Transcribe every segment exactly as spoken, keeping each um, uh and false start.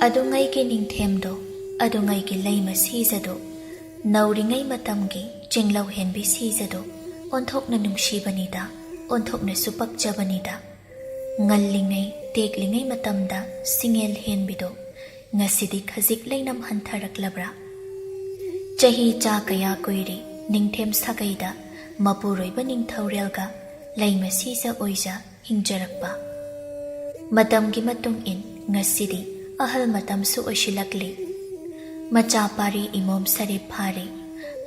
ꯑꯗꯨꯉꯩꯒꯤ ꯅꯤꯡꯊꯦꯝꯗꯣ, ꯑꯗꯨꯉꯩꯒꯤ ꯂꯩꯃ ꯁꯤꯖꯗꯣ, ꯅꯧꯔꯤꯉꯩ ꯃꯇꯝꯒꯤ ꯆꯤꯡꯂꯧ ꯍꯦꯟꯕꯤ ꯁꯤꯖꯗꯣ, ꯑꯣꯟꯊꯣꯛꯅ ꯅꯨꯡꯁꯤꯕꯅꯤꯗ, ꯑꯣꯟꯊꯣꯛꯅꯁꯨ ꯄꯛꯆꯕꯅꯤꯗ꯫ ꯉꯜꯂꯤꯉꯩ, ꯇꯦꯛꯂꯤꯉꯩ ꯃꯇꯝꯗ ꯁꯤꯡꯉꯦꯜ ꯍꯦꯟꯕꯤꯗꯣ, ꯉꯁꯤꯗꯤ ꯈꯖꯤꯛ ꯂꯩꯅꯝ ꯍꯟꯊꯔꯛꯂꯕ꯭ꯔꯥ? ꯆꯍꯤ ꯆꯥ ꯀꯌꯥ ꯀꯨꯏꯔꯦ, ꯅꯤꯡꯊꯦꯝ ꯁꯥꯒꯩꯗ ꯃꯄꯨꯔꯣꯏꯕ ꯅꯤꯡꯊꯧꯔꯦꯜꯒ ꯂꯩꯃ ꯁꯤꯖ ꯑꯣꯏꯖ ꯍꯤꯡꯖꯔꯛꯄ꯫ ꯃꯇꯝꯒꯤ ꯃꯇꯨꯡ ꯏꯟ ꯉꯁꯤꯗꯤ ꯑꯍꯜ ꯃꯇꯝꯁꯨ ꯑꯣꯏꯁꯤꯜꯂꯛꯂꯤ꯫ ꯃꯆꯥ ꯄꯥꯔꯤ ꯏꯃꯣꯝ ꯁꯔꯦꯞ ꯐꯥꯔꯤ,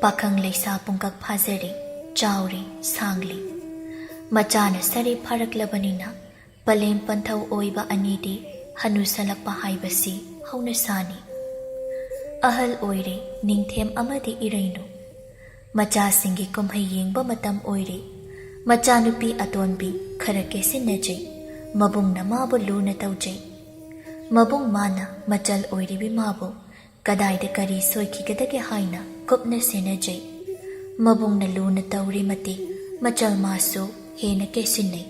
ꯄꯥꯈꯪ ꯂꯩꯁꯥ ꯄꯨꯡꯀꯛ ꯐꯥꯖꯔꯤ, ꯆꯥꯎꯔꯤ, ꯁꯥꯡꯂꯤ꯫ ꯃꯆꯥꯅ ꯁꯔꯦꯞ ꯐꯥꯔꯛꯂꯕꯅꯤꯅ ꯄꯂꯦꯝ ꯄꯟꯊꯧ ꯑꯣꯏꯕ ꯑꯅꯤꯗꯤ ꯍꯅꯨꯁꯜꯂꯛꯄ ꯍꯥꯏꯕꯁꯤ ꯍꯧꯅꯁꯥꯅꯤ꯫ ꯑꯍꯜ ꯑꯣꯏꯔꯦ, ꯅꯤꯡꯊꯦꯝ ꯑꯃꯗꯤ ꯏꯔꯩꯅꯨ꯫ ꯃꯆꯥꯁꯤꯡꯒꯤ ꯀꯨꯝꯍꯩ ꯌꯦꯡꯕ ꯃꯇꯝ ꯑꯣꯏꯔꯦ꯫ ꯃꯆꯥꯅꯨꯄꯤ ꯑꯇꯣꯟꯕꯤ ꯈꯔ ꯀꯦꯁꯤꯟꯅꯖꯩ꯫ ꯃꯕꯨꯡꯅ ꯃꯥꯕꯨ ꯂꯨꯅ ꯇꯧꯖꯩ꯫ ꯃꯕꯨꯡ ꯃꯥꯅ ꯃꯆꯜ ꯑꯣꯏꯔꯤꯕꯤ ꯃꯥꯕꯨ ꯀꯗꯥꯏꯗ ꯀꯔꯤ ꯁꯣꯏꯈꯤꯒꯗꯒꯦ ꯍꯥꯏꯅ ꯀꯨꯞꯅ ꯁꯦꯟꯅꯖꯩ꯫ ꯃꯕꯨꯡꯅ ꯂꯨꯅ ꯇꯧꯔꯤ ꯃꯇꯤꯛ ꯃꯆꯜ ꯃꯥꯁꯨ ꯍꯦꯟꯅ ꯀꯦꯁꯤꯟꯅꯩ꯫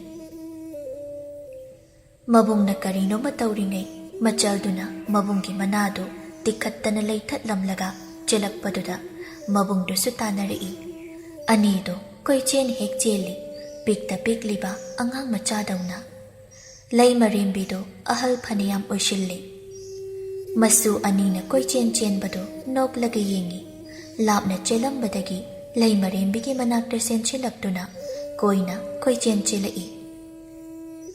ꯃꯕꯨꯡꯅ ꯀꯔꯤꯅꯣꯃ ꯇꯧꯔꯤꯉꯩ ꯃꯆꯜꯗꯨꯅ ꯃꯕꯨꯡꯒꯤ ꯃꯅꯥꯗꯨ ꯇꯤꯛꯈꯠꯇꯅ ꯂꯩꯊꯠꯂꯝꯂꯒ ꯆꯦꯜꯂꯛꯄꯗꯨꯗ ꯃꯕꯨꯡꯗꯨꯁꯨ ꯇꯥꯟꯅꯔꯛꯏ꯫ ꯑꯅꯤꯗꯨ ꯀꯣꯏꯆꯦꯟ ꯍꯦꯛ ꯆꯦꯜꯂꯤ, ꯄꯤꯛꯇ ꯄꯤꯛꯂꯤꯕ ꯑꯉꯥꯡ ꯃꯆꯥꯗꯧꯅ꯫ ꯂꯩꯃꯔꯦꯝꯕꯤꯗꯨ ꯑꯍꯜ ꯐꯅꯌꯥꯝ ꯑꯣꯏꯁꯤꯜꯂꯤ꯫ ꯃꯁꯨ ꯑꯅꯤꯅ ꯀꯣꯏꯆꯦꯟ ꯆꯦꯟꯕꯗꯨ ꯅꯣꯛꯂꯒ ꯌꯦꯡꯏ꯫ ꯂꯥꯞꯅ ꯆꯦꯜꯂꯝꯕꯗꯒꯤ ꯂꯩꯃꯔꯦꯝꯕꯤꯒꯤ ꯃꯅꯥꯛꯇ ꯆꯦꯟꯁꯤꯜꯂꯛꯇꯨꯅ ꯀꯣꯏꯅ ꯀꯣꯏꯆꯦꯟ ꯆꯦꯜꯂꯛꯏ꯫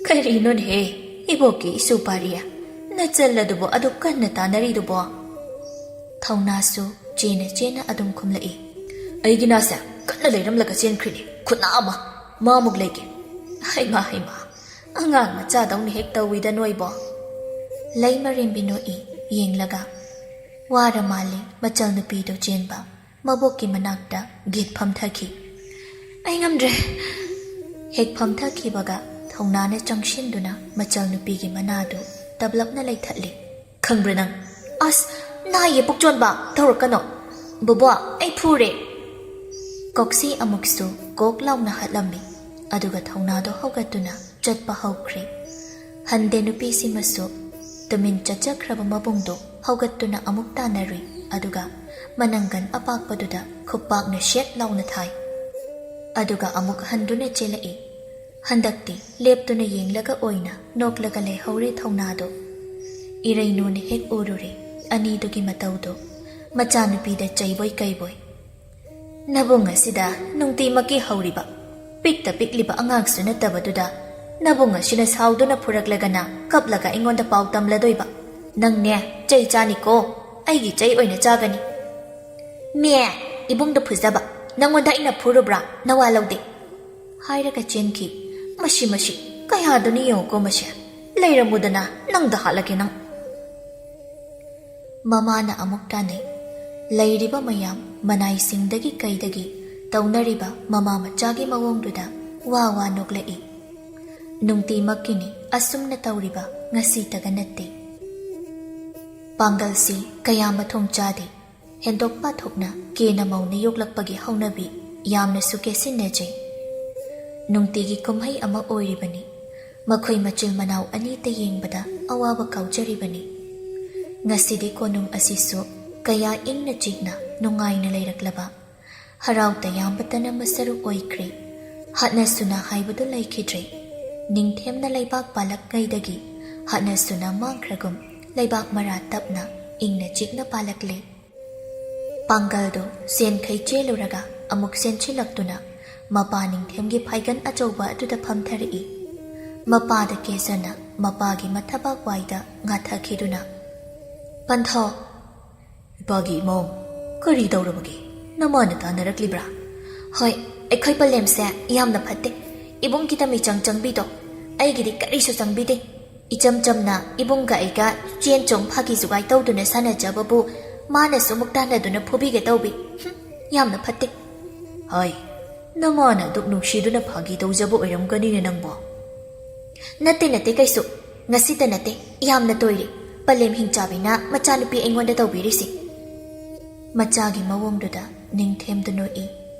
"ꯀꯔꯤꯅꯣꯅꯦꯍꯦ, ꯏꯕꯣꯛꯀꯤ ꯏꯁꯨ ꯄꯥꯔꯤꯌꯥ, ꯅꯆꯜ ꯑꯗꯨꯕꯨ ꯑꯗꯨꯛ ꯀꯟꯅ ꯇꯥꯟꯅꯔꯤꯗꯨꯕꯣ?" ꯊꯧꯅꯥꯁꯨ ꯆꯦꯅ ꯆꯦꯅ ꯑꯗꯨꯝ ꯈꯨꯝꯂꯛꯏ꯫ "ꯑꯩꯒꯤ ꯅꯥꯁꯦ ꯀꯟꯅ ꯂꯩꯔꯝꯂꯒ ꯆꯦꯟꯈ꯭ꯔꯤꯅꯤ, ꯈꯨꯠꯅꯥ ꯑꯃ, ꯃꯥꯃꯨꯛ ꯂꯩꯒꯦ꯫ ꯍꯩꯃꯥ, ꯍꯩꯃꯥ, ꯑꯉꯥꯡ ꯃꯆꯥꯗꯧꯅ ꯍꯦꯛ ꯇꯧꯏꯗ ꯅꯣꯏꯕꯣ꯫" ꯂꯩꯃꯔꯦꯝꯕꯤ ꯅꯣꯛꯏ ꯌꯦꯡꯂꯒ꯫ ꯋꯥꯔ ꯃꯥꯜꯂꯤ ꯃꯆꯜ ꯅꯨꯄꯤꯗꯨ ꯆꯦꯟꯕ꯫ ꯃꯕꯣꯛꯀꯤ ꯃꯅꯥꯛꯇ ꯒꯤꯠ ꯐꯝꯊꯈꯤ꯫ "ꯑꯩ ꯉꯝꯗ꯭ꯔꯦ!" ꯍꯦꯛ ꯐꯝꯊꯈꯤꯕꯒ ꯊꯧꯅꯥꯅ ꯆꯪꯁꯤꯟꯗꯨꯅ ꯃꯆꯜ ꯅꯨꯄꯤꯒꯤ ꯃꯅꯥꯗꯨ ꯇꯞꯂꯞꯅ ꯂꯩꯊꯠꯂꯤ꯫ "ꯈꯪꯕ꯭ꯔꯥ ꯅꯪ? ꯑꯁ, ꯅꯥꯏꯌꯦ ꯄꯨꯛꯆꯣꯟꯕ, ꯇꯧꯔꯛꯀꯅꯣ꯫ ꯕꯣꯕꯣ, ꯑꯩ ꯐꯨꯔꯦ!" ꯀꯣꯛꯁꯤ ꯑꯃꯨꯛꯁꯨ ꯀꯣꯛ ꯂꯥꯎꯅ ꯍꯠꯂꯝꯃꯤ, ꯑꯗꯨꯒ ꯊꯧꯅꯥꯗꯣ ꯍꯧꯒꯠꯇꯨꯅ ꯆꯠꯄ ꯍꯧꯈ꯭ꯔꯦ꯫ ꯍꯟꯗꯦ ꯅꯨꯄꯤꯁꯤꯃꯁꯨ꯫ ꯇꯨꯃꯤꯟ ꯆꯠꯆꯈ꯭ꯔꯕ ꯃꯕꯨꯡꯗꯨ ꯍꯧꯒꯠꯇꯨꯅ ꯑꯃꯨꯛ ꯇꯥꯟꯅꯔꯨꯏ, ꯑꯗꯨꯒ ꯃꯅꯪꯒꯟ ꯑꯄꯥꯛꯄꯗꯨꯗ ꯈꯨꯄꯥꯛꯅ ꯁꯦꯠ ꯂꯥꯎꯅ ꯊꯥꯏ꯫ ꯑꯗꯨꯒ ꯑꯃꯨꯛ ꯍꯟꯗꯨꯅ ꯆꯦꯜꯂꯛꯏ꯫ ꯍꯟꯗꯛꯇꯤ ꯂꯦꯞꯇꯨꯅ ꯌꯦꯡꯂꯒ ꯑꯣꯏꯅ ꯅꯣꯛꯂꯒ ꯂꯩꯍꯧꯔꯦ ꯊꯧꯅꯥꯗꯣ꯫ ꯏꯔꯩꯅꯨꯅ ꯍꯦꯛ ꯎꯔꯨꯔꯦ ꯑꯅꯤꯗꯨꯒꯤ ꯃꯇꯧꯗꯣ, ꯃꯆꯥꯅꯨꯄꯤꯗ ꯆꯩꯕꯣꯏ ꯀꯩꯕꯣꯏ꯫ "ꯅꯕꯨꯡ ꯑꯁꯤꯗ ꯅꯨꯡꯇꯤꯃꯛꯀꯤ ꯍꯧꯔꯤꯕ, ꯄꯤꯛꯇ ꯄꯤꯛꯂꯤꯕ ꯑꯉꯥꯡꯁꯨ ꯅꯠꯇꯕꯗꯨꯗ, ꯅꯕꯨꯡ ꯑꯁꯤꯅ ꯁꯥꯎꯗꯨꯅ ꯐꯨꯔꯛꯂꯒꯅ ꯀꯞꯂꯒ ꯑꯩꯉꯣꯟꯗ ꯄꯥꯎ ꯇꯝꯂꯗꯣꯏꯕ? ꯅꯪꯅꯦ, ꯆꯩ ꯆꯥꯅꯤꯀꯣ, ꯑꯩꯒꯤ ꯆꯩ ꯑꯣꯏꯅ ꯆꯥꯒꯅꯤ꯫" "ꯃꯦ, ꯏꯕꯨꯡꯗ ꯐꯨꯖꯕ, ꯅꯪꯉꯣꯟꯗ ꯑꯩꯅ ꯐꯨꯔꯨꯕ꯭ꯔꯥ? ꯅꯋꯥ ꯂꯧꯗꯦ," ꯍꯥꯏꯔꯒ ꯆꯦꯟꯈꯤ꯫ "ꯃꯁꯤ, ꯃꯁꯤ, ꯀꯌꯥꯗꯨꯅꯤ ꯌꯦꯡꯉꯨꯀꯣ ꯃꯁꯦ꯫ ꯂꯩꯔꯝꯃꯨꯗꯅ, ꯅꯪꯗ ꯍꯥꯠꯂꯒꯦ ꯅꯪ꯫" ꯃꯃꯥꯅ ꯑꯃꯨꯛ ꯇꯥꯅꯩ꯫ ꯂꯩꯔꯤꯕ ꯃꯌꯥꯝ ꯃꯅꯥꯏꯁꯤꯡꯗꯒꯤ ꯀꯩꯗꯒꯤ ꯇꯧꯅꯔꯤꯕ ꯃꯃꯥ ꯃꯆꯥꯒꯤ ꯃꯑꯣꯡꯗꯨꯗ ꯋꯥ ꯋꯥ ꯅꯣꯛꯂꯛꯏ꯫ ꯅꯨꯡꯇꯤꯃꯛꯀꯤꯅꯤ ꯑꯁꯨꯝꯅ ꯇꯧꯔꯤꯕ, ꯉꯁꯤꯇꯒ ꯅꯠꯇꯦ꯫ ꯄꯥꯡꯒꯜꯁꯤ ꯀꯌꯥ ꯃꯊꯣꯡ ꯆꯥꯗꯦ꯫ ꯍꯦꯟꯗꯣꯛ ꯄꯥꯊꯣꯛꯅ ꯀꯦꯅ ꯃꯧꯅ ꯌꯣꯛꯂꯛꯄꯒꯤ ꯍꯧꯅꯕꯤ ꯌꯥꯝꯅꯁꯨ ꯀꯦꯁꯤꯟꯅꯖꯩ꯫ ꯅꯨꯡꯇꯤꯒꯤ ꯀꯨꯝꯍꯩ ꯑꯃ ꯑꯣꯏꯔꯤꯕꯅꯤ꯫ ꯃꯈꯣꯏ ꯃꯆꯤꯜ ꯃꯅꯥꯎ ꯑꯅꯤꯇ ꯌꯦꯡꯕꯗ ꯑꯋꯥꯕ ꯀꯥꯎꯖꯔꯤꯕꯅꯤ꯫ ꯉꯁꯤꯗꯤ ꯀꯣꯅꯨꯡ ꯑꯁꯤꯁꯨ ꯀꯌꯥ ꯏꯪꯅ ꯆꯤꯛꯅ ꯅꯨꯡꯉꯥꯏꯅ ꯂꯩꯔꯛꯂꯕ, ꯍꯔꯥꯎ ꯇꯌꯥꯝꯕꯇꯅ ꯃꯁꯔꯨꯛ ꯑꯣꯏꯈ꯭ꯔꯦ꯫ ꯍꯥꯠꯅ ꯁꯨꯅ ꯍꯥꯏꯕꯗꯨ ꯂꯩꯈꯤꯗ꯭ꯔꯦ꯫ ꯅꯤꯡꯊꯦꯝꯅ ꯂꯩꯕꯥꯛ ꯄꯥꯜꯂꯛꯉꯩꯗꯒꯤ ꯍꯥꯠꯅ ꯁꯨꯅ ꯃꯥꯡꯈ꯭ꯔꯒꯨꯝ ꯂꯩꯕꯥꯛ ꯃꯔꯥ ꯇꯞꯅ ꯏꯪꯅ ꯆꯤꯛꯅ ꯄꯥꯜꯂꯛꯂꯦ꯫ ꯄꯥꯡꯒꯜꯗꯨ ꯆꯦꯟꯈꯩ ꯆꯦꯜꯂꯨꯔꯒ ꯑꯃꯨꯛ ꯆꯦꯟꯁꯤꯜꯂꯛꯇꯨꯅ ꯃꯄꯥ ꯅꯤꯡꯊꯦꯝꯒꯤ ꯐꯥꯏꯒꯟ ꯑꯆꯧꯕ ꯑꯗꯨꯗ ꯐꯝꯊꯔꯛꯏ꯫ ꯃꯄꯥꯗ ꯀꯦꯖꯅ ꯃꯄꯥꯒꯤ ꯃꯊꯕꯥꯛ ꯋꯥꯏꯗ ꯉꯥꯊꯈꯤꯗꯨꯅ, "ꯄꯟꯊꯧ!" "ꯏꯄꯥꯒꯤ ꯏꯃꯧ, ꯀꯔꯤ ꯇꯧꯔꯕꯒꯦ? ꯅꯃꯥꯅ ꯇꯥꯟꯅꯔꯛꯂꯤꯕ꯭ꯔꯥ?" "ꯍꯣꯏ, ꯑꯩꯈꯣꯏ ꯄꯂꯦꯝꯁꯦ ꯌꯥꯝꯅ ꯐꯠꯇꯦ꯫ ꯏꯕꯨꯡꯒꯤꯗ ꯃꯤꯆꯪ ꯆꯪꯕꯤꯗꯣ, ꯑꯩꯒꯤꯗꯤ ꯀꯔꯤꯁꯨ ꯆꯪꯕꯤꯗꯦ꯫ ꯏꯆꯝ ꯆꯝꯅ ꯏꯕꯨꯡꯒ ꯑꯩꯒ ꯆꯦꯟ ꯆꯣꯡ ꯐꯥꯒꯤ ꯖꯨꯒꯥꯏ ꯇꯧꯗꯨꯅ ꯁꯥꯟꯅꯖꯕꯕꯨ ꯃꯥꯅꯁꯨ ꯑꯃꯨꯛ ꯇꯥꯟꯅꯗꯨꯅ ꯐꯨꯕꯤꯒꯦ ꯇꯧꯕꯤ꯫ ꯍꯨꯝ, ꯌꯥꯝꯅ ꯐꯠꯇꯦ꯫" "ꯍꯥꯏ, ꯅꯃꯥꯅ ꯑꯗꯨꯛ ꯅꯨꯡꯁꯤꯗꯨꯅ ꯐꯥꯒꯤ ꯇꯧꯖꯕ ꯑꯣꯏꯔꯝꯒꯅꯤꯅꯦ ꯅꯪꯕꯣ꯫" "ꯅꯠꯇꯦ, ꯅꯠꯇꯦ, ꯀꯩꯁꯨ꯫ ꯉꯁꯤꯇ ꯅꯠꯇꯦ, ꯌꯥꯝꯅ ꯇꯣꯏꯔꯦ ꯄꯂꯦꯝ ꯍꯤꯡꯆꯥꯕꯤꯅ ꯃꯆꯥꯅꯨꯄꯤ ꯑꯩꯉꯣꯟꯗ ꯇꯧꯕꯤꯔꯤꯁꯤ꯫" ꯃꯆꯥꯒꯤ ꯃꯑꯣꯡꯗꯨꯗ ꯅꯤꯡꯊꯦꯝꯗꯨ ꯅꯣꯛꯏ꯫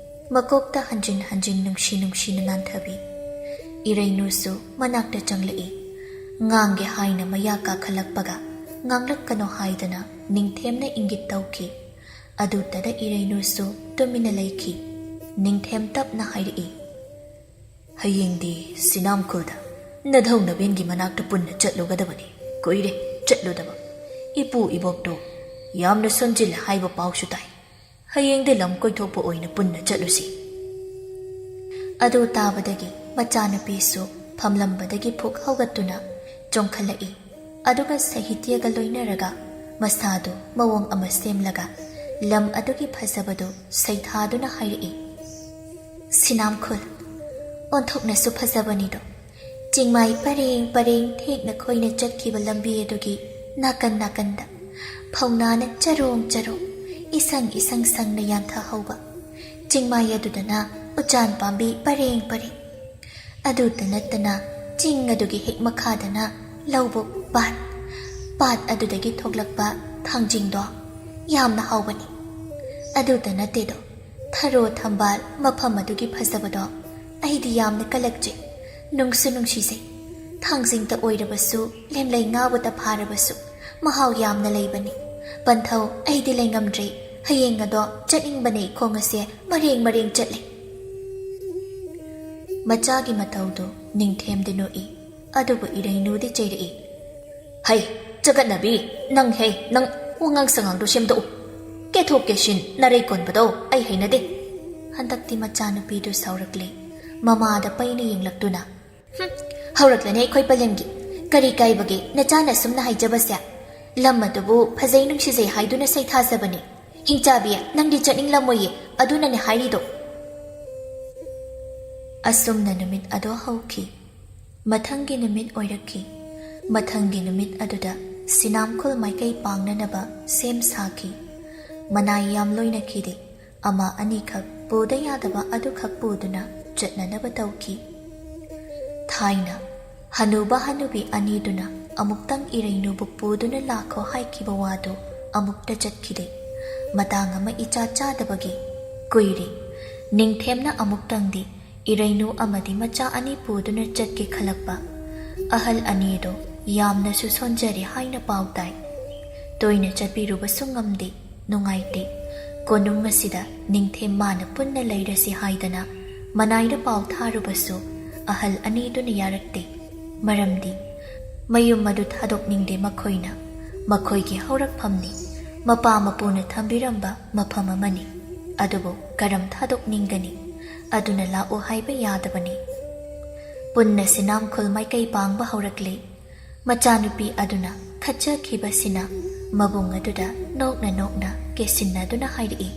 ꯃꯀꯣꯛꯇ ꯍꯟꯖꯤꯟ ꯍꯟꯖꯤꯟ ꯅꯨꯡꯁꯤ ꯅꯨꯡꯁꯤꯅ ꯅꯥꯟꯊꯕꯤ꯫ ꯏꯔꯩꯅꯨꯁꯨ ꯃꯅꯥꯛꯇ ꯆꯪꯂꯛꯏ꯫ ꯉꯥꯡꯒꯦ ꯍꯥꯏꯅ ꯃꯌꯥ ꯀꯥꯈꯠꯂꯛꯄꯒ ꯉꯥꯡꯂꯛꯀꯅꯣ ꯍꯥꯏꯗꯨꯅ ꯅꯤꯡꯊꯦꯝꯅ ꯏꯪꯒꯤꯠ ꯇꯧꯈꯤ꯫ ꯑꯗꯨꯇꯗ ꯏꯔꯩꯅꯨꯁꯨ ꯇꯨꯃꯤꯟꯅ ꯂꯩꯈꯤ꯫ ꯅꯤꯡꯊꯦꯝ ꯇꯞꯅ ꯍꯥꯏꯔꯛꯏ, "ꯍꯌꯦꯡꯗꯤ ꯁꯤꯅꯥꯝꯈꯨꯜꯗ ꯅꯙꯧ ꯅꯕꯦꯟꯒꯤ ꯃꯅꯥꯛꯇ ꯄꯨꯟꯅ ꯆꯠꯂꯨꯒꯗꯕꯅꯤ꯫ ꯀꯨꯏꯔꯦ ꯆꯠꯂꯨꯗꯕ꯫ ꯏꯄꯨ ꯏꯕꯣꯛꯇꯣ ꯌꯥꯝꯅ ꯁꯣꯟꯖꯤꯜꯂꯦ ꯍꯥꯏꯕ ꯄꯥꯎꯁꯨ ꯇꯥꯏ꯫ ꯍꯌꯦꯡꯗꯤ ꯂꯝ ꯀꯣꯏꯊꯣꯛꯄ ꯑꯣꯏꯅ ꯄꯨꯟꯅ ꯆꯠꯂꯨꯁꯤ꯫" ꯑꯗꯨ ꯇꯥꯕꯗꯒꯤ ꯃꯆꯥꯅꯨꯄꯤꯁꯨ ꯐꯝꯂꯝꯕꯗꯒꯤ ꯐꯨꯛ ꯍꯧꯒꯠꯇꯨꯅ ꯆꯣꯡꯈꯠꯂꯛꯏ꯫ ꯑꯗꯨꯒ ꯁꯥꯍꯤꯇ꯭ꯌꯒ ꯂꯣꯏꯅꯔꯒ ꯃꯁꯥꯗꯨ ꯃꯑꯣꯡ ꯑꯃ ꯁꯦꯝꯂꯒ ꯂꯝ ꯑꯗꯨꯒꯤ ꯐꯖꯕꯗꯨ ꯁꯩꯊꯥꯗꯨꯅ ꯍꯥꯏꯔꯛꯏ, "ꯁꯤꯅꯥꯝꯈꯨꯜ ꯑꯣꯟꯊꯣꯛꯅꯁꯨ ꯐꯖꯕꯅꯤꯗꯣ꯫ ꯆꯤꯡꯃꯥꯏ ꯄꯔꯦꯡ ꯄꯔꯦꯡ ꯊꯦꯛꯅ ꯈꯣꯏꯅ ꯆꯠꯈꯤꯕ ꯂꯝꯕꯤ ꯑꯗꯨꯒꯤ ꯅꯥꯀꯟ ꯅꯥꯀꯟꯗ ꯐꯧꯅꯥꯅ ꯆꯔꯣꯡ ꯆꯔꯣꯡ, ꯏꯁꯪ ꯏꯁꯪ ꯁꯪꯅ ꯌꯥꯟꯊꯍꯧꯕ꯫ ꯆꯤꯡꯃꯥꯏ ꯑꯗꯨꯗꯅ ꯎꯆꯥꯟ ꯄꯥꯝꯕꯤ ꯄꯔꯦꯡ ꯄꯔꯦꯡ꯫ ꯑꯗꯨꯇ ꯅꯠꯇꯅ ꯆꯤꯡ ꯑꯗꯨꯒꯤ ꯍꯦꯛ ꯃꯈꯥꯗꯅ ꯂꯧꯕꯨꯛ ꯄꯥꯠ, ꯄꯥꯠ ꯑꯗꯨꯗꯒꯤ ꯊꯣꯛꯂꯛꯄ ꯊꯥꯡꯖꯤꯡꯗꯣ ꯌꯥꯝꯅ ꯍꯥꯎꯕꯅꯤ꯫ ꯑꯗꯨꯇ ꯅꯠꯇꯦꯗꯣ, ꯊꯔꯣ ꯊꯝꯕꯥꯜ ꯃꯐꯝ ꯑꯗꯨꯒꯤ ꯐꯖꯕꯗꯣ ꯑꯩꯗꯤ ꯌꯥꯝꯅ ꯀꯜꯂꯛꯆꯩ, ꯅꯨꯡꯁꯨ ꯅꯨꯡꯁꯤꯖꯩ꯫ ꯊꯥꯡꯖꯤꯡꯇ ꯑꯣꯏꯔꯕꯁꯨ, ꯂꯦꯝꯂꯩ ꯉꯥꯕꯨꯇ ꯐꯥꯔꯕꯁꯨ ꯃꯍꯥꯎ ꯌꯥꯝꯅ ꯂꯩꯕꯅꯤ꯫ ꯄꯟꯊꯧ, ꯑꯩꯗꯤ ꯂꯩꯉꯝꯗ꯭ꯔꯦ꯫ ꯍꯌꯦꯡ ꯑꯗꯣ ꯆꯠꯅꯤꯡꯕꯅ ꯏꯈꯣꯡ ꯑꯁꯦ ꯃꯔꯦꯡ ꯃꯔꯦꯡ ꯆꯠꯂꯦ꯫" ꯃꯆꯥꯒꯤ ꯃꯇꯧꯗꯨ ꯅꯤꯡꯊꯦꯝꯗꯤ ꯅꯣꯛꯏ꯫ ꯑꯗꯨꯕꯨ ꯏꯔꯩꯅꯨꯗꯤ ꯆꯩꯔꯛꯏ, "ꯍꯩ, ꯆꯒꯠꯅꯕꯤ, ꯅꯪ ꯍꯦ, ꯅꯪ ꯋꯥꯉꯥꯡ ꯁꯉꯥꯡꯗꯣ ꯁꯦꯝꯗꯣꯛꯎ꯫ ꯀꯦꯊꯣꯛ ꯀꯦꯁꯤꯟ, ꯅꯔꯩ ꯀꯣꯟꯕꯗꯣ ꯑꯩ ꯍꯩꯅꯗꯦ꯫" ꯍꯟꯗꯛꯇꯤ ꯃꯆꯥꯅꯨꯄꯤꯗꯨ ꯁꯥꯎꯔꯛꯂꯦ꯫ ꯃꯃꯥꯗ ꯄꯩꯅ ꯌꯦꯡꯂꯛꯇꯨꯅ, "ꯍꯨꯝ, ꯍꯧꯔꯛꯂꯅꯤ ꯑꯩꯈꯣꯏ ꯄꯂꯦꯝꯒꯤ꯫ ꯀꯔꯤ ꯀꯥꯏꯕꯒꯦ ꯅꯆꯥꯅ ꯑꯁꯨꯝꯅ ꯍꯥꯏꯖꯕꯁꯦ? ꯂꯝ ꯑꯗꯨꯕꯨ ꯐꯖꯩ ꯅꯨꯡꯁꯤꯖꯩ ꯍꯥꯏꯗꯨꯅ ꯁꯩꯊꯥꯖꯕꯅꯤ꯫ ꯍꯤꯡꯆꯥꯕꯤ, ꯅꯪꯗꯤ ꯆꯠꯅꯤꯡꯂꯝꯃꯣꯏꯌꯦ, ꯑꯗꯨꯅꯅꯦ ꯍꯥꯏꯔꯤꯗꯣ꯫" ꯑꯁꯨꯝꯅ ꯅꯨꯃꯤꯠ ꯑꯗꯣ ꯍꯧꯈꯤ꯫ ꯃꯊꯪꯒꯤ ꯅꯨꯃꯤꯠ ꯑꯣꯏꯔꯛꯈꯤ꯫ ꯃꯊꯪꯒꯤ ꯅꯨꯃꯤꯠ ꯑꯗꯨꯗ ꯁꯤꯅꯥꯝꯈꯨꯜ ꯃꯥꯏꯀꯩ ꯄꯥꯡꯅꯅꯕ ꯁꯦꯝ ꯁꯥꯈꯤ꯫ ꯃꯅꯥꯏ ꯌꯥꯝ ꯂꯣꯏꯅꯈꯤꯗꯦ꯫ ꯑꯃ ꯑꯅꯤꯈꯛ ꯄꯨꯗ ꯌꯥꯗꯕ ꯑꯗꯨꯈꯛ ꯄꯨꯗꯨꯅ ꯆꯠꯅꯅꯕ ꯇꯧꯈꯤ꯫ ꯊꯥꯏꯅ ꯍꯅꯨꯕ ꯍꯅꯨꯕꯤ ꯑꯅꯤꯗꯨꯅ ꯑꯃꯨꯛꯇꯪ ꯏꯔꯩꯅꯨꯕꯨ ꯄꯨꯗꯨꯅ ꯂꯥꯛꯈꯣ ꯍꯥꯏꯈꯤꯕ ꯋꯥꯗꯨ ꯑꯃꯨꯛꯇ ꯆꯠꯈꯤꯗꯦ꯫ ꯃꯇꯥꯡ ꯑꯃ ꯏꯆꯥ ꯆꯥꯗꯕꯒꯤ ꯀꯨꯏꯔꯦ꯫ ꯅꯤꯡꯊꯦꯝꯅ ꯑꯃꯨꯛꯇꯪꯗꯤ ꯏꯔꯩꯅꯨ ꯑꯃꯗꯤ ꯃꯆꯥ ꯑꯅꯤ ꯄꯨꯗꯨꯅ ꯆꯠꯀꯦ ꯈꯜꯂꯛꯄ꯫ ꯑꯍꯜ ꯑꯅꯤꯗꯣ ꯌꯥꯝꯅꯁꯨ ꯁꯣꯟꯖꯔꯦ ꯍꯥꯏꯅ ꯄꯥꯎ ꯇꯥꯏ꯫ ꯇꯣꯏꯅ ꯆꯠꯄꯤꯔꯨꯕꯁꯨ ꯉꯝꯗꯦ, ꯅꯨꯡꯉꯥꯏꯇꯦ꯫ ꯀꯣꯅꯨꯡ ꯑꯁꯤꯗ ꯅꯤꯡꯊꯦꯝ ꯃꯥꯅ ꯄꯨꯟꯅ ꯂꯩꯔꯁꯤ ꯍꯥꯏꯗꯅ ꯃꯅꯥꯏꯗ ꯄꯥꯎ ꯊꯥꯔꯨꯕꯁꯨ ꯑꯍꯜ ꯑꯅꯤꯗꯨꯅ ꯌꯥꯔꯛꯇꯦ꯫ ꯃꯔꯝꯗꯤ ꯃꯌꯨꯝ ꯑꯗꯨ ꯊꯥꯗꯣꯛꯅꯤꯡꯗꯦ ꯃꯈꯣꯏꯅ꯫ ꯃꯈꯣꯏꯒꯤ ꯍꯧꯔꯛꯐꯝꯅꯤ, ꯃꯄꯥ ꯃꯄꯨꯅ ꯊꯝꯕꯤꯔꯝꯕ ꯃꯐꯝ ꯑꯃꯅꯤ꯫ ꯑꯗꯨꯕꯨ ꯀꯔꯝ ꯊꯥꯗꯣꯛꯅꯤꯡꯒꯅꯤ? ꯑꯗꯨꯅ ꯂꯥꯛꯑꯣ ꯍꯥꯏꯕ ꯌꯥꯗꯕꯅꯤ꯫ ꯄꯨꯟꯅ ꯁꯤꯅꯥꯝꯈꯨꯜ ꯃꯥꯏꯀꯩ ꯄꯥꯡꯕ ꯍꯧꯔꯛꯂꯦ꯫ ꯃꯆꯥꯅꯨꯄꯤ ꯑꯗꯨꯅ ꯈꯠꯆꯈꯤꯕꯁꯤꯅ ꯃꯕꯨꯡ ꯑꯗꯨꯗ ꯅꯣꯛꯅ ꯅꯣꯛꯅ ꯀꯦꯁꯤꯟꯅꯗꯨꯅ ꯍꯥꯏꯔꯛꯏ,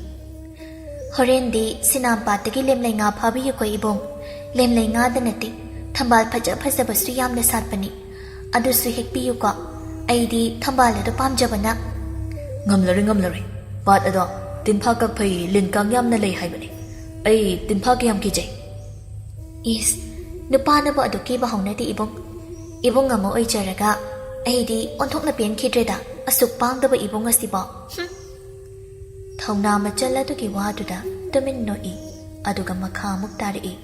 "ꯍꯣꯔꯦꯟꯗꯤ ꯁꯤꯅꯥꯝꯄꯥꯠꯇꯒꯤ ꯂꯦꯝꯂꯩ ꯉꯥ ꯐꯥꯕꯤꯌꯨꯀꯣ ꯏꯕꯨꯡ꯫ ꯂꯦꯝꯂꯩ ꯉꯥꯗ ꯅꯠꯇꯦ, ꯊꯝꯕꯥꯜ ꯐꯖ ꯐꯖꯕꯁꯨ ꯌꯥꯝꯅ ꯁꯥꯠꯄꯅꯤ꯫ ꯑꯗꯨꯁꯨ ꯍꯦꯛꯄꯤꯌꯨꯀꯣ꯫ ꯑꯩꯗꯤ ꯊꯝꯕꯥꯜ ꯑꯗꯨ ꯄꯥꯝꯖꯕꯅ꯫" "ꯉꯝꯂꯔꯣꯏ, ꯉꯝꯂꯔꯣꯏ꯫ ꯄꯥꯠ ꯑꯗꯣ ꯇꯤꯟꯐꯥ ꯀꯛꯐꯩ, ꯂꯤꯟ ꯀꯥꯡ ꯌꯥꯝꯅ ꯂꯩ ꯍꯥꯏꯕꯅꯤ꯫ ꯑꯩ ꯇꯤꯟꯐꯥ ꯀꯌꯥꯝ ꯀꯤꯖꯩ꯫" "ꯏꯁ, ꯅꯨꯄꯥꯅꯕꯨ ꯑꯗꯨ ꯀꯤꯕ ꯍꯧꯅꯗꯦ ꯏꯕꯨꯡ꯫ ꯏꯕꯨꯡ ꯑꯃ ꯑꯣꯏꯖꯔꯒ ꯑꯩꯗꯤ ꯑꯣꯟꯊꯣꯛꯅ ꯄꯦꯟꯈꯤꯗ꯭ꯔꯦꯗ, ꯑꯁꯨꯛ ꯄꯥꯡꯗꯕ ꯏꯕꯨꯡ ꯑꯁꯤꯕꯣ꯫ ꯍꯨꯝ꯫" ꯊꯧꯅꯥ ꯃꯆꯜ ꯑꯗꯨꯒꯤ ꯋꯥꯗꯨꯗ ꯇꯨꯃꯤꯟ ꯅꯣꯛꯏ, ꯑꯗꯨꯒ ꯃꯈꯥ ꯑꯃꯨꯛ ꯇꯥꯔꯛꯏ,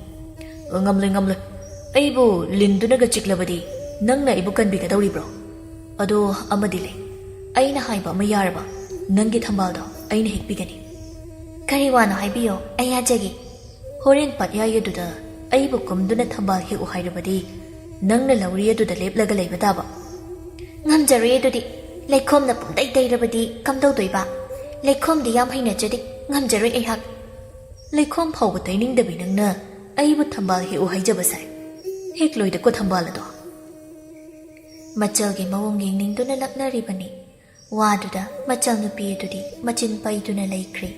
"ꯉꯝꯂꯣꯏ, ꯉꯝꯂꯣꯏ꯫ ꯑꯩꯕꯨ ꯂꯤꯟꯗꯨꯅꯒ ꯆꯤꯛꯂꯕꯗꯤ ꯅꯪꯅ ꯑꯩꯕꯨ ꯀꯟꯕꯤꯒꯗꯧꯔꯤꯕ꯭ꯔꯣ? ꯑꯗꯣ ꯑꯃꯗꯤ ꯂꯩ꯫ ꯑꯩꯅ ꯍꯥꯏꯕ ꯑꯃ ꯌꯥꯔꯕ? ꯅꯪꯒꯤ ꯊꯝꯕꯥꯜꯗꯣ ꯑꯩꯅ ꯍꯦꯛꯄꯤꯒꯅꯤ꯫" "ꯀꯔꯤ ꯋꯥꯅꯣ ꯍꯥꯏꯕꯤꯌꯣ, ꯑꯩ ꯌꯥꯖꯒꯦ꯫" "ꯍꯣꯔꯦꯟ ꯄꯥꯠꯌꯥꯏ ꯑꯗꯨꯗ ꯑꯩꯕꯨ ꯀꯨꯝꯗꯨꯅ ꯊꯝꯕꯥꯜ ꯍꯦꯛꯎ ꯍꯥꯏꯔꯕꯗꯤ ꯅꯪꯅ ꯂꯧꯔꯤ ꯑꯗꯨꯗ ꯂꯦꯞꯂꯒ ꯂꯩꯕ ꯇꯥꯕ꯫" "ꯉꯝꯖꯔꯣꯏ ꯑꯗꯨꯗꯤ꯫ ꯂꯩꯈꯣꯝꯅ ꯄꯨꯡꯇꯩ ꯇꯩꯔꯕꯗꯤ ꯀꯝꯗꯧꯗꯣꯏꯕ? ꯂꯩꯈꯣꯝꯗꯤ ꯌꯥꯝ ꯍꯩꯅꯖꯗꯦ, ꯉꯝꯖꯔꯣꯏ ꯑꯩꯍꯥꯛ꯫" "ꯂꯩꯈꯣꯝ ꯐꯥꯎꯕ ꯇꯩꯅꯤꯡꯗꯕꯤ ꯅꯪꯅ ꯑꯩꯕꯨ ꯊꯝꯕꯥꯜ ꯍꯦꯛꯎ ꯍꯥꯏꯖꯕ ꯁꯥꯏ꯫ ꯍꯦꯛꯂꯣꯏꯗꯀꯣ ꯊꯝꯕꯥꯜ ꯑꯗꯣ꯫" ꯃꯆꯜꯒꯤ ꯃꯑꯣꯡ ꯌꯦꯡꯅꯤꯡꯗꯨꯅ ꯂꯛꯅꯔꯤꯕꯅꯤ꯫ ꯋꯥꯗꯨꯗ ꯃꯆꯜ ꯅꯨꯄꯤ ꯑꯗꯨꯗꯤ ꯃꯆꯤꯟ ꯄꯩꯗꯨꯅ ꯂꯩꯈ꯭ꯔꯦ꯫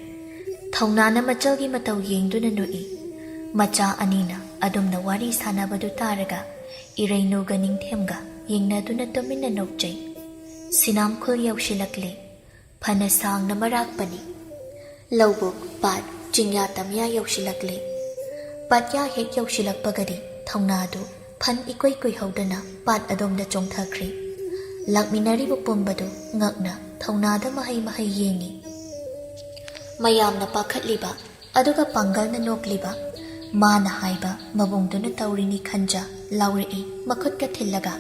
ꯊꯧꯅꯥꯅ ꯃꯆꯜꯒꯤ ꯃꯇꯧ ꯌꯦꯡꯗꯨꯅ ꯅꯣꯛꯏ꯫ ꯃꯆꯥ ꯑꯅꯤꯅ ꯑꯗꯨꯝꯅ ꯋꯥꯔꯤ ꯁꯥꯟꯅꯕꯗꯨ ꯇꯥꯔꯒ ꯏꯔꯩꯅꯨꯒ ꯅꯤꯡꯊꯦꯝꯒ ꯌꯦꯡꯅꯗꯨꯅ ꯇꯨꯃꯤꯟꯅ ꯅꯣꯛꯆꯩ꯫ ꯁꯤꯅꯥꯝꯈꯨꯜ ꯌꯧꯁꯤꯜꯂꯛꯂꯦ꯫ ꯐꯅ ꯁꯥꯡꯅ ꯃꯔꯥꯛꯄꯅꯤ꯫ ꯂꯧꯕꯨꯛ, ꯄꯥꯠ, ꯆꯤꯡꯌꯥ ꯇꯝꯌꯥ ꯌꯧꯁꯤꯜꯂꯛꯂꯦ꯫ ꯄꯥꯠꯌꯥ ꯍꯦꯛ ꯌꯧꯁꯤꯜꯂꯛꯄꯒꯗꯤ ꯊꯧꯅꯥꯗꯨ ꯐꯟ ꯏꯀꯨꯏ ꯀꯨꯏꯍꯧꯗꯅ ꯄꯥꯠ ꯑꯗꯣꯝꯗ ꯆꯣꯡꯊꯈ꯭ꯔꯦ꯫ ꯂꯥꯛꯃꯤꯟꯅꯔꯤꯕ ꯄꯨꯝꯕꯗꯨ ꯉꯛꯅ ꯊꯧꯅꯥꯗ ꯃꯍꯩ ꯃꯍꯩ ꯌꯦꯡꯉꯤ꯫ ꯃꯌꯥꯝꯅ ꯄꯥꯈꯠꯂꯤꯕ, ꯑꯗꯨꯒ ꯄꯥꯡꯒꯜꯅ ꯅꯣꯛꯂꯤꯕ, ꯃꯥꯅ ꯍꯥꯏꯕ ꯃꯕꯨꯡꯗꯨꯅ ꯇꯧꯔꯤꯅꯤ ꯈꯟꯖ ꯂꯥꯎꯔꯛꯏ ꯃꯈꯨꯠꯀ ꯊꯤꯜꯂꯒ꯫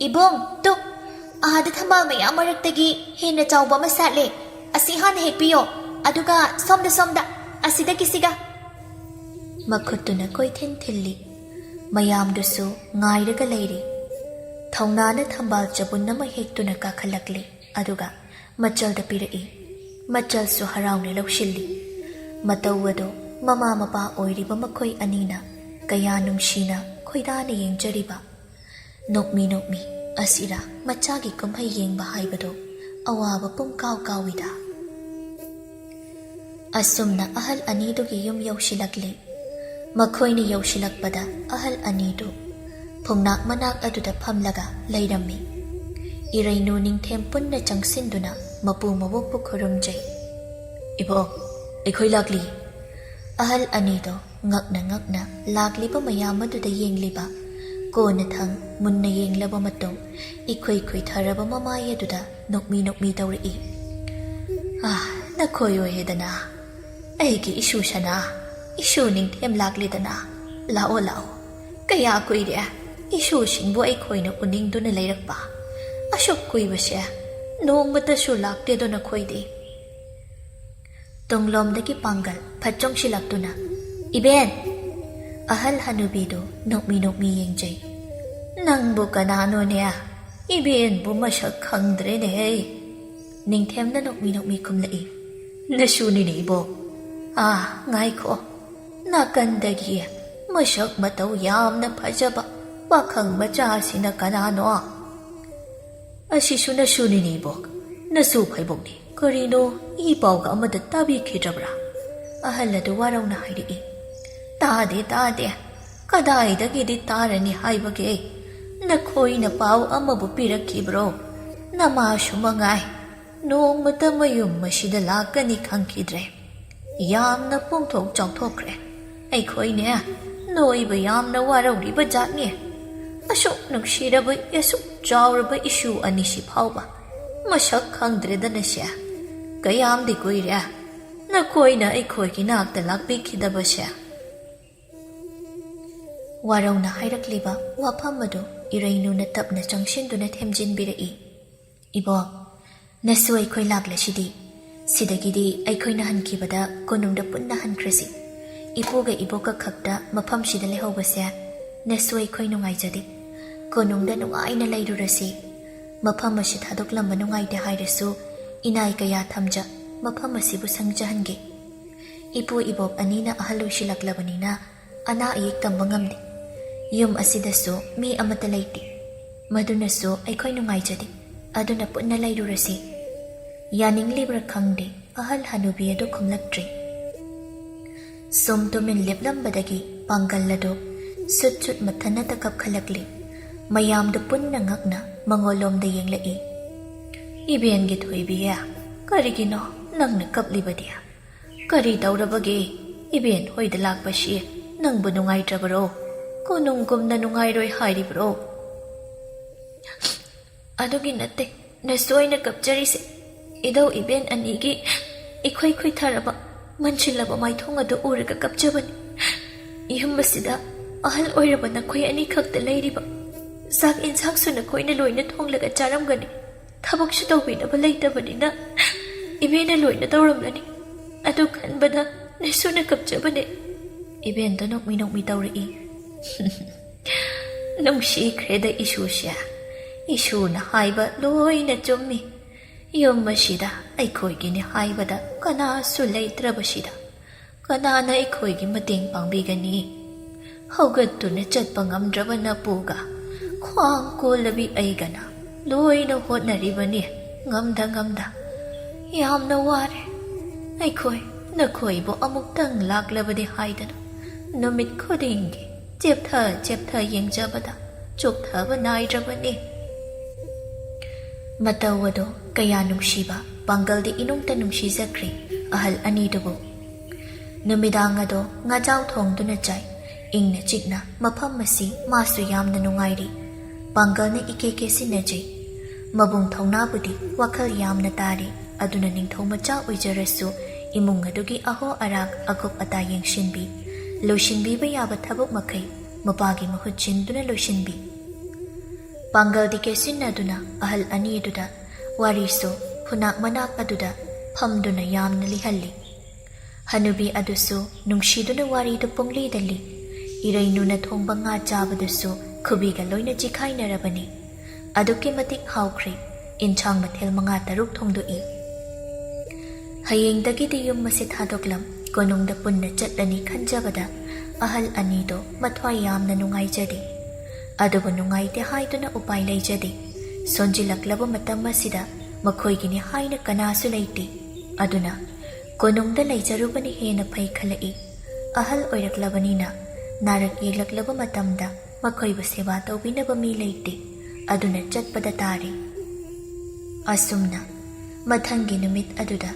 "ꯏꯕꯨꯡ, ꯇꯨ, ꯑꯥꯗ ꯊꯝꯕꯥꯜ ꯃꯌꯥꯝ ꯃꯔꯛꯇꯒꯤ ꯍꯦꯟꯅ ꯆꯥꯎꯕ ꯑꯃ ꯁꯥꯠꯂꯦ꯫ ꯑꯁꯤ ꯍꯥꯟꯅ ꯍꯦꯛꯄꯤꯌꯣ, ꯑꯗꯨꯒ ꯁꯣꯝꯗ, ꯁꯣꯝꯗ, ꯑꯁꯤꯗꯒꯤꯁꯤꯒ꯫" ꯃꯈꯨꯠꯇꯨꯅ ꯀꯣꯏꯊꯤꯟ ꯊꯤꯜꯂꯤ꯫ ꯃꯌꯥꯝꯗꯨꯁꯨ ꯉꯥꯏꯔꯒ ꯂꯩꯔꯤ꯫ ꯊꯧꯅꯥꯅ ꯊꯝꯕꯥꯜ ꯆꯕꯨꯟ ꯑꯃ ꯍꯦꯛꯇꯨꯅ ꯀꯥꯈꯠꯂꯛꯂꯤ꯫ ꯑꯗꯨꯒ ꯃꯆꯜꯗ ꯄꯤꯔꯛꯏ꯫ ꯃꯆꯜꯁꯨ ꯍꯔꯥꯎꯅ ꯂꯧꯁꯤꯜꯂꯤ꯫ ꯃꯇꯧ ꯑꯗꯨ ꯃꯃꯥ ꯃꯄꯥ ꯑꯣꯏꯔꯤꯕ ꯃꯈꯣꯏ ꯑꯅꯤꯅ ꯀꯌꯥ ꯅꯨꯡꯁꯤꯅ ꯈꯣꯏꯗꯥꯅ ꯌꯦꯡꯖꯔꯤꯕ꯫ ꯅꯣꯛꯃꯤ ꯅꯣꯛꯃꯤ ꯑꯁꯤꯔꯥ ꯃꯆꯥꯒꯤ ꯀꯨꯝꯍꯩ ꯌꯦꯡꯕ ꯍꯥꯏꯕꯗꯨ ꯑꯋꯥꯕ ꯄꯨꯝ ꯀꯥꯎ ꯀꯥꯎꯏꯗ꯫ ꯑꯁꯨꯝꯅ ꯑꯍꯜ ꯑꯅꯤꯗꯨꯒꯤ ꯌꯨꯝ ꯌꯧꯁꯤꯜꯂꯛꯂꯤ꯫ ꯃꯈꯣꯏꯅ ꯌꯧꯁꯤꯜꯂꯛꯄꯗ ꯑꯍꯜ ꯑꯅꯤꯗꯨ ꯐꯨꯡꯅꯥꯛ ꯃꯅꯥꯛ ꯑꯗꯨꯗ ꯐꯝꯂꯒ ꯂꯩꯔꯝꯃꯤ꯫ ꯏꯔꯩꯅꯨ ꯅꯤꯡꯊꯦꯝ ꯄꯨꯟꯅ ꯆꯪꯁꯤꯟꯗꯨꯅ ꯃꯄꯨ ꯃꯕꯣꯛꯄꯨ ꯈꯨꯔꯨꯝꯖꯩ꯫ "ꯏꯕꯣꯛ, ꯑꯩꯈꯣꯏ ꯂꯥꯛꯂꯤ꯫" ꯑꯍꯜ ꯑꯅꯤꯗꯣ ꯉꯛꯅ ꯉꯛꯅ ꯂꯥꯛꯂꯤꯕ ꯃꯌꯥꯝ ꯑꯗꯨꯗ ꯌꯦꯡꯂꯤꯕ꯫ ꯀꯣꯟꯅꯊꯪ ꯃꯨꯟꯅ ꯌꯦꯡꯂꯕ ꯃꯇꯨꯡ ꯏꯈꯨꯏ ꯈꯨꯏꯊꯔꯕ ꯃꯃꯥꯏ ꯑꯗꯨꯗ ꯅꯣꯛꯃꯤ ꯅꯣꯛꯃꯤ ꯇꯧꯔꯛꯏ꯫ "ꯑꯥ, ꯅꯈꯣꯏ ꯑꯣꯏꯔꯦꯗꯅ꯫ ꯑꯩꯒꯤ ꯏꯁꯨ ꯁꯅꯥ, ꯏꯁꯨ ꯅꯤꯡꯊꯦꯝ ꯂꯥꯛꯂꯦꯗꯅ꯫ ꯂꯥꯛꯑꯣ, ꯂꯥꯛꯑꯣ꯫ ꯀꯌꯥ ꯀꯨꯏꯔꯦ ꯏꯁꯨꯁꯤꯡꯕꯨ ꯑꯩꯈꯣꯏꯅ ꯎꯅꯤꯡꯗꯨꯅ ꯂꯩꯔꯛꯄ꯫ ꯑꯁꯨꯛ ꯀꯨꯏꯕꯁꯦ ꯅꯣꯡꯃꯇꯁꯨ ꯂꯥꯛꯇꯦꯗꯣ ꯅꯈꯣꯏꯗꯤ꯫" ꯇꯨꯡꯂꯣꯝꯗꯒꯤ ꯄꯥꯡꯒꯜ ꯐꯠ ꯆꯣꯡꯁꯤꯜꯂꯛꯇꯨꯅ, "ꯏꯕꯦꯟ!" ꯑꯍꯜ ꯍꯅꯨꯕꯤꯗꯨ ꯅꯣꯛꯃꯤ ꯅꯣꯛꯃꯤ ꯌꯦꯡꯖꯩ꯫ "ꯅꯪꯕꯨ ꯀꯅꯥꯅꯣꯅꯦ? ꯏꯕꯦꯟꯕꯨ ꯃꯁꯛ ꯈꯪꯗ꯭ꯔꯦꯅꯦꯍꯦ꯫" ꯅꯤꯡꯊꯦꯝꯅ ꯅꯣꯛꯃꯤ ꯅꯣꯛꯃꯤ ꯈꯨꯝꯂꯛꯏ꯫ "ꯅꯁꯨꯅꯤꯅꯦ ꯏꯕꯣꯛ꯫ ꯑꯥ, ꯉꯥꯏꯈꯣ꯫ ꯅꯥꯀꯟꯗꯒꯤ ꯃꯁꯛ ꯃꯇꯧ ꯌꯥꯝꯅ ꯐꯖꯕ ꯄꯥꯈꯪ ꯃꯆꯥꯁꯤꯅ ꯀꯅꯥꯅꯣ?" "ꯑꯁꯤꯁꯨ ꯅꯁꯨꯅꯤꯅꯦ ꯏꯕꯣꯛ꯫ ꯅꯁꯨ ꯐꯩꯕꯣꯛꯅꯤ꯫ ꯀꯔꯤꯅꯣ, ꯏ ꯄꯥꯎꯒ ꯑꯃꯗ ꯇꯥꯕꯤꯈꯤꯗ꯭ꯔꯕ꯭ꯔꯥ?" ꯑꯍꯜ ꯑꯗꯨ ꯋꯥꯔꯧꯅ ꯍꯥꯏꯔꯛꯏ꯫ "ꯇꯥꯗꯦ, ꯇꯥꯗꯦ꯫ ꯀꯗꯥꯏꯗꯒꯤꯗꯤ ꯇꯥꯔꯅꯤ ꯍꯥꯏꯕꯒꯦ? ꯅꯈꯣꯏꯅ ꯄꯥꯎ ꯑꯃꯕꯨ ꯄꯤꯔꯛꯈꯤꯕ꯭ꯔꯣ? ꯅꯃꯥꯁꯨ ꯃꯉꯥꯏ꯫ ꯅꯣꯡꯃꯇ ꯃꯌꯨꯝ ꯑꯁꯤꯗ ꯂꯥꯛꯀꯅꯤ ꯈꯪꯈꯤꯗ꯭ꯔꯦ꯫ ꯌꯥꯝꯅ ꯄꯣꯡꯊꯣꯛ ꯆꯥꯎꯊꯣꯛꯈ꯭ꯔꯦ꯫ ꯑꯩꯈꯣꯏꯅꯦ, ꯅꯣꯏꯕ ꯌꯥꯝꯅ ꯋꯥꯔꯧꯔꯤꯕ ꯖꯥꯠꯅꯤ꯫ ꯑꯁꯨꯛ ꯅꯨꯡꯁꯤꯔꯕ, ꯑꯁꯨꯛ ꯆꯥꯎꯔꯕ ꯏꯁꯨ ꯑꯅꯤꯁꯤ ꯐꯥꯎꯕ ꯃꯁꯛ ꯈꯪꯗ꯭ꯔꯦꯗꯅ ꯁꯦ꯫ ꯀꯌꯥꯝꯗꯤ ꯀꯨꯏꯔꯦ ꯅꯈꯣꯏꯅ ꯑꯩꯈꯣꯏꯒꯤ ꯅꯥꯛꯇ ꯂꯥꯛꯄꯤꯈꯤꯗꯕꯁꯦ?" ꯋꯥꯔꯧꯅ ꯍꯥꯏꯔꯛꯂꯤꯕ ꯋꯥꯐꯝ ꯑꯗꯨ ꯏꯔꯩꯅꯨꯅ ꯇꯞꯅ ꯆꯪꯁꯤꯟꯗꯨꯅ ꯊꯦꯝꯖꯤꯟꯕꯤꯔꯛꯏ꯫ "ꯏꯕꯣꯛ, ꯅꯁꯨ ꯑꯩꯈꯣꯏ ꯂꯥꯛꯂꯁꯤꯗꯤ꯫ ꯁꯤꯗꯒꯤꯗꯤ ꯑꯩꯈꯣꯏꯅ ꯍꯟꯈꯤꯕꯗ ꯀꯣꯅꯨꯡꯗ ꯄꯨꯟꯅ ꯍꯟꯈ꯭ꯔꯁꯤ꯫ ꯏꯄꯨꯒ ꯏꯕꯣꯛꯀ ꯈꯛꯇ ꯃꯐꯝꯁꯤꯗ ꯂꯩꯍꯧꯕꯁꯦ ꯅꯁꯨ ꯑꯩꯈꯣꯏ ꯅꯨꯡꯉꯥꯏꯖꯗꯦ꯫ ꯀꯣꯅꯨꯡꯗ ꯅꯨꯡꯉꯥꯏꯅ ꯂꯩꯔꯨꯔꯁꯤ꯫ ꯃꯐꯝ ꯑꯁꯤ ꯊꯥꯗꯣꯛꯂꯝꯕ ꯅꯨꯡꯉꯥꯏꯇꯦ ꯍꯥꯏꯔꯁꯨ ꯏꯅꯥꯏ ꯀꯌꯥ ꯊꯝꯖ ꯃꯐꯝ ꯑꯁꯤꯕꯨ ꯁꯪꯖꯍꯟꯒꯦ꯫ ꯏꯄꯨ ꯏꯕꯣꯛ ꯑꯅꯤꯅ ꯑꯍꯜ ꯑꯣꯏꯁꯤꯜꯂꯛꯂꯕꯅꯤꯅ ꯑꯅꯥ ꯑꯌꯦꯛ ꯇꯝꯕ ꯉꯝꯗꯦ꯫ ꯌꯨꯝ ꯑꯁꯤꯗꯁꯨ ꯃꯤ ꯑꯃꯠꯇ ꯂꯩꯇꯦ꯫ ꯃꯗꯨꯅꯁꯨ ꯑꯩꯈꯣꯏ ꯅꯨꯡꯉꯥꯏꯖꯗꯦ꯫ ꯑꯗꯨꯅ ꯄꯨꯟꯅ ꯂꯩꯔꯨꯔꯁꯤ꯫ ꯌꯥꯅꯤꯡꯂꯤꯕ꯭ꯔꯥ ꯈꯪꯗꯦ, ꯑꯍꯜ ꯍꯅꯨꯕꯤ ꯑꯗꯨ ꯈꯨꯝꯂꯛꯇ꯭ꯔꯦ꯫ ꯁꯨꯝ ꯇꯨꯃꯤꯟ ꯂꯦꯞꯂꯝꯕꯗꯒꯤ ꯄꯥꯡꯒꯜ ꯑꯗꯨ ꯁꯨꯠ ꯁꯨꯠ ꯃꯊꯟꯅꯇ ꯀꯞꯈꯠꯂꯛꯂꯤ꯫ ꯃꯌꯥꯝꯗꯨ ꯄꯨꯟꯅ ꯉꯛꯅ ꯃꯉꯣꯟꯂꯣꯝꯗ ꯌꯦꯡꯂꯛꯏ꯫ "ꯏꯕꯦꯟꯒꯤ ꯊꯣꯏꯕꯤ, ꯀꯔꯤꯒꯤꯅꯣ ꯅꯪꯅ ꯀꯞꯂꯤꯕꯗꯤ? ꯀꯔꯤ ꯇꯧꯔꯕꯒꯦ? ꯏꯕꯦꯟ ꯍꯣꯏꯗ ꯂꯥꯛꯄꯁꯤ ꯅꯪꯕꯨ ꯅꯨꯡꯉꯥꯏꯇ꯭ꯔꯕꯔꯣ? ꯀꯣꯅꯨꯡꯒꯨꯝꯅ ꯅꯨꯡꯉꯥꯏꯔꯣꯏ ꯍꯥꯏꯔꯤꯕ꯭ꯔꯣ?" "ꯑꯗꯨꯒꯤ ꯅꯠꯇꯦ, ꯅꯁꯨ ꯑꯩꯅ ꯀꯞꯆꯔꯤꯁꯦ꯫ ꯏꯙꯧ ꯏꯕꯦꯟ ꯑꯅꯤꯒꯤ ꯏꯈꯣꯏ ꯈꯣꯏꯊꯔꯕ, ꯃꯟꯁꯤꯜꯂꯕ ꯃꯥꯏꯊꯣꯡ ꯑꯗꯨ ꯎꯔꯒ ꯀꯞꯆꯕꯅꯤ꯫ ꯌꯨꯝ ꯑꯁꯤꯗ ꯑꯍꯜ ꯑꯣꯏꯔꯕ ꯅꯈꯣꯏ ꯑꯅꯤꯈꯛꯇ ꯂꯩꯔꯤꯕ꯫ ꯆꯥꯛ ꯏꯟꯁꯥꯡꯁꯨ ꯅꯈꯣꯏꯅ ꯂꯣꯏꯅ ꯊꯣꯡꯂꯒ ꯆꯥꯔꯝꯒꯅꯤ꯫ ꯊꯕꯛꯁꯨ ꯇꯧꯕꯤꯅꯕ ꯂꯩꯇꯕꯅꯤꯅ ꯏꯕꯦꯟꯅ ꯂꯣꯏꯅ ꯇꯧꯔꯝꯂꯅꯤ꯫ ꯑꯗꯨ ꯈꯟꯕꯗ ꯅꯁꯨꯅ ꯀꯞꯆꯕꯅꯦ꯫" ꯏꯕꯦꯟꯗꯣ ꯅꯣꯛꯃꯤ ꯅꯣꯛꯃꯤ ꯇꯧꯔꯛꯏ꯫ "ꯅꯨꯡꯁꯤꯈ꯭ꯔꯦꯗ ꯏꯁꯨꯁꯦ꯫ ꯏꯁꯨꯅ ꯍꯥꯏꯕ ꯂꯣꯏꯅ ꯆꯨꯝꯃꯤ꯫ ꯌꯨꯝ ꯑꯁꯤꯗ ꯑꯩꯈꯣꯏꯒꯤꯅꯤ ꯍꯥꯏꯕꯗ ꯀꯅꯥꯁꯨ ꯂꯩꯇ꯭ꯔꯕꯁꯤꯗ ꯀꯅꯥꯅ ꯑꯩꯈꯣꯏꯒꯤ ꯃꯇꯦꯡ ꯄꯥꯡꯕꯤꯒꯅꯤ? ꯍꯧꯒꯠꯇꯨꯅ ꯆꯠꯄ ꯉꯝꯗ꯭ꯔꯕ ꯅꯄꯨꯒ ꯈ꯭ꯋꯥꯡ ꯀꯣꯜꯂꯕꯤ ꯑꯩꯒꯅ ꯂꯣꯏꯅ ꯍꯣꯠꯅꯔꯤꯕꯅꯤ, ꯉꯝꯗ ꯉꯝꯗ꯫ ꯌꯥꯝꯅ ꯋꯥꯔꯦ꯫ ꯑꯩꯈꯣꯏ ꯅꯈꯣꯏꯕꯨ ꯑꯃꯨꯛꯇꯪ ꯂꯥꯛꯂꯕꯗꯤ ꯍꯥꯏꯗꯅ ꯅꯨꯃꯤꯠ ꯈꯨꯗꯤꯡꯒꯤ ꯆꯦꯞꯊ ꯆꯦꯞꯊ ꯌꯦꯡꯖꯕꯗ ꯆꯣꯛꯊꯕ ꯅꯥꯏꯗ꯭ꯔꯕꯅꯤ꯫" ꯃꯇꯧ ꯑꯗꯣ ꯀꯌꯥ ꯅꯨꯡꯁꯤꯕ ꯄꯥꯡꯒꯜꯗꯤ ꯏꯅꯨꯡꯇ ꯅꯨꯡꯁꯤꯖꯈ꯭ꯔꯦ ꯑꯍꯜ ꯑꯅꯤꯗꯨꯕꯨ꯫ ꯅꯨꯃꯤꯗꯥꯡ ꯑꯗꯣ ꯉꯥꯖꯥꯎ ꯊꯣꯡꯗꯨꯅ ꯆꯥꯏ꯫ ꯏꯪꯅ ꯆꯤꯛꯅ ꯃꯐꯝ ꯑꯁꯤ ꯃꯥꯁꯨ ꯌꯥꯝꯅ ꯅꯨꯡꯉꯥꯏꯔꯤ꯫ ꯄꯥꯡꯒꯜꯅ ꯏꯀꯦ ꯀꯦꯁꯤꯟꯅꯖꯩ꯫ ꯃꯕꯨꯡ ꯊꯧꯅꯥꯕꯨꯗꯤ ꯋꯥꯈꯜ ꯌꯥꯝꯅ ꯇꯥꯔꯤ꯫ ꯑꯗꯨꯅ ꯅꯤꯡꯊꯧ ꯃꯆꯥ ꯑꯣꯏꯖꯔꯁꯨ ꯏꯃꯨꯡ ꯑꯗꯨꯒꯤ ꯑꯍꯣ ꯑꯔꯥꯛ, ꯑꯀꯨꯞ ꯑꯇꯥ ꯌꯦꯡꯁꯤꯟꯕꯤ, ꯂꯣꯏꯁꯤꯟꯕꯤꯕ ꯌꯥꯕ ꯊꯕꯛ ꯃꯈꯩ ꯃꯄꯥꯒꯤ ꯃꯍꯨꯠ ꯁꯤꯟꯗꯨꯅ ꯂꯣꯏꯁꯤꯟꯕꯤ꯫ ꯄꯥꯡꯒꯜꯗꯤ ꯀꯦꯁꯤꯟꯅꯗꯨꯅ ꯑꯍꯜ ꯑꯅꯤꯗꯨꯗ ꯋꯥꯔꯤꯁꯨ ꯈꯨꯅꯥꯛ ꯃꯅꯥꯛ ꯑꯗꯨꯗ ꯐꯝꯗꯨꯅ ꯌꯥꯝꯅ ꯂꯤꯍꯜꯂꯤ꯫ ꯍꯅꯨꯕꯤ ꯑꯗꯨꯁꯨ ꯅꯨꯡꯁꯤꯗꯨꯅ ꯋꯥꯔꯤꯗꯨ ꯄꯨꯡꯂꯤꯗ ꯂꯤ꯫ ꯏꯔꯩꯅꯨꯅ ꯊꯣꯡꯕ ꯉꯥ ꯆꯥꯕꯗꯨꯁꯨ ꯈꯨꯕꯤꯒ ꯂꯣꯏꯅ ꯆꯤꯈꯥꯏꯅꯔꯕꯅꯤ꯫ ꯑꯗꯨꯛꯀꯤ ꯃꯇꯤꯛ ꯍꯥꯎꯈ꯭ꯔꯦ꯫ ꯏꯟꯁꯥꯡ ꯃꯊꯦꯜ ꯃꯉꯥ ꯇꯔꯨꯛ ꯊꯣꯡꯗꯣꯛꯏ꯫ ꯍꯌꯦꯡꯗꯒꯤꯗꯤ ꯌꯨꯝ ꯑꯁꯤ ꯊꯥꯗꯣꯛꯂꯝ ꯀꯣꯅꯨꯡꯗ ꯄꯨꯟꯅ ꯆꯠꯂꯅꯤ ꯈꯟꯖꯕꯗ ꯑꯍꯜ ꯑꯅꯤꯗꯣ ꯃꯊ꯭ꯋꯥꯏ ꯌꯥꯝꯅ ꯅꯨꯡꯉꯥꯏꯖꯗꯦ꯫ ꯑꯗꯨꯕꯨ ꯅꯨꯡꯉꯥꯏꯇꯦ ꯍꯥꯏꯗꯨꯅ ꯎꯄꯥꯏ ꯂꯩꯖꯗꯦ꯫ ꯁꯣꯟꯖꯤꯜꯂꯛꯂꯕ ꯃꯇꯝ ꯑꯁꯤꯗ ꯃꯈꯣꯏꯒꯤꯅꯤ ꯍꯥꯏꯅ ꯀꯅꯥꯁꯨ ꯂꯩꯇꯦ꯫ ꯑꯗꯨꯅ ꯀꯣꯅꯨꯡꯗ ꯂꯩꯖꯔꯨꯕꯅ ꯍꯦꯟꯅ ꯐꯩ ꯈꯜꯂꯛꯏ꯫ ꯑꯍꯜ ꯑꯣꯏꯔꯛꯂꯕꯅꯤꯅ ꯅꯥꯔꯛ ꯌꯦꯛꯂꯛꯂꯕ ꯃꯇꯝꯗ ꯃꯈꯣꯏꯕꯨ ꯁꯦꯕꯥ ꯇꯧꯕꯤꯅꯕ ꯃꯤ ꯂꯩꯇꯦ꯫ ꯑꯗꯨꯅ ꯆꯠꯄꯗ ꯇꯥꯔꯦ꯫ ꯑꯁꯨꯝꯅ ꯃꯊꯪꯒꯤ ꯅꯨꯃꯤꯠ ꯑꯗꯨꯗ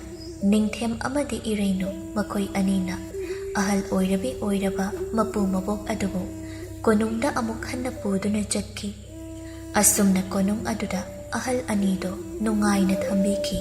ꯅꯤꯡꯊꯦꯝ ꯑꯃꯗꯤ ꯏꯔꯩꯅꯨ ꯃꯈꯣꯏ ꯑꯅꯤꯅ ꯑꯍꯜ ꯑꯣꯏꯔꯕꯤ ꯑꯣꯏꯔꯕ ꯃꯄꯨ ꯃꯕꯣꯛ ꯑꯗꯨꯕꯨ ꯀꯣꯅꯨꯡꯗ ꯑꯃꯨꯛ ꯍꯟꯅ ꯄꯨꯗꯨꯅ ꯆꯠꯈꯤ꯫ ꯑꯁꯨꯝꯅ ꯀꯣꯅꯨꯡ ꯑꯗꯨꯗ ꯑꯍꯜ ꯑꯅꯤꯗꯣ ꯅꯨꯡꯉꯥꯏꯅ ꯊꯝꯕꯤꯈꯤ꯫